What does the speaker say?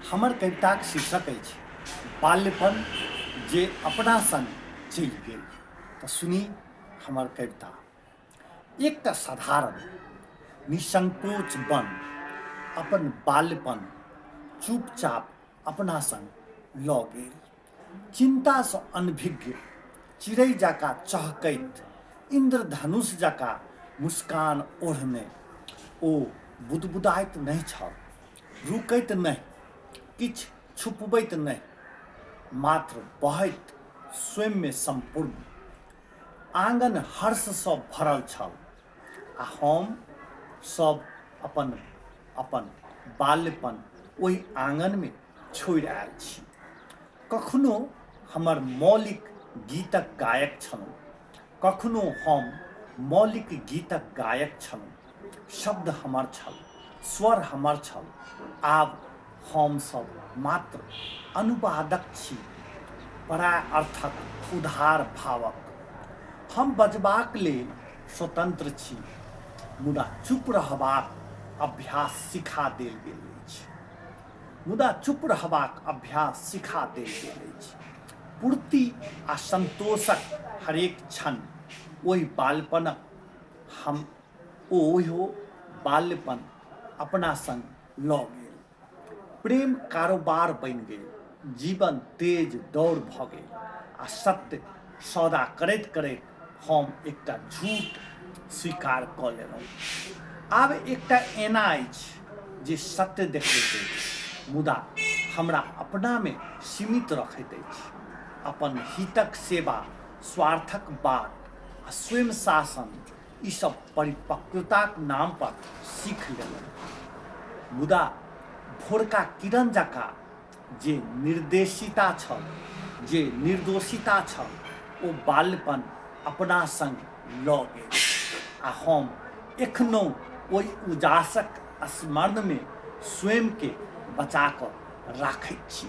हमर कविताक शीर्षक अछि बाल्यपन जे अपना संग चलि गेल। तऽ सुनी हमर कविता। एकटा साधारण निसंकोच बन अपन बाल्यपन चुपचाप अपना संग लऽ गेल। चिन्तासँ अनभिज्ञ चिड़ै जकाँ चहकैत इन्द्रधनुष जकाँ मुस्कान ओढ़ने ओ बुदबुदाइत नहि छल, रुकैत नहि, किछु छुपबैत नहि, मात्र बहैत स्वयंमे सम्पूर्ण। आँगन हर्षसँ भरल छल आ हम सभ अपन अपन बाल्यपन ओहि आँगनमे छोड़ि आयल छी। कखनो हमर मौलिक गीतक गायक छलहुँ। कखनो हम मौलिक गीतक गायक छलहुँ। शब्द हमर छल, स्वर हमर छल। आब हम सब मात्र अनुवादक छी, पराय अर्थक उधार भावक। हम बजबाक लेल स्वतंत्र छी, मुदा चुप रहबाक अभ्यास सिखा देल गेल अछि। मुदा चुप रहबाक अभ्यास सिखा देल गेल अछि। पूर्ति आ संतोषक हरेक क्षण ओहि बालपनक हम ओहो बाल्यपन अपना संग लऽ गेल। प्रेम कारोबार बनि गेल, जीवन तेज दौड़ भऽ गेल आ सत्य सौदा करैत करैत हम एकटा झूठ स्वीकार कऽ लेलहुँ। आब एकटा एना अछि जे सत्य देखबैत अछि मुदा हमरा अपनामे सीमित रखैत अछि। अपन हितक सेवा, स्वार्थक बाट आ स्वयं शासन ई सब परिपक्वताक नाम पर सीख लेलहुँ। मुदा भोरका किरण जकाँ जे निर्देशिता छल, जे निर्दोषिता छल, ओ बाल्यपन अपना संग लऽ गेल आ हम एखनहुँ ओहि उजासक स्मरणमे स्वयंकेँ बचा कऽ राखैत छी।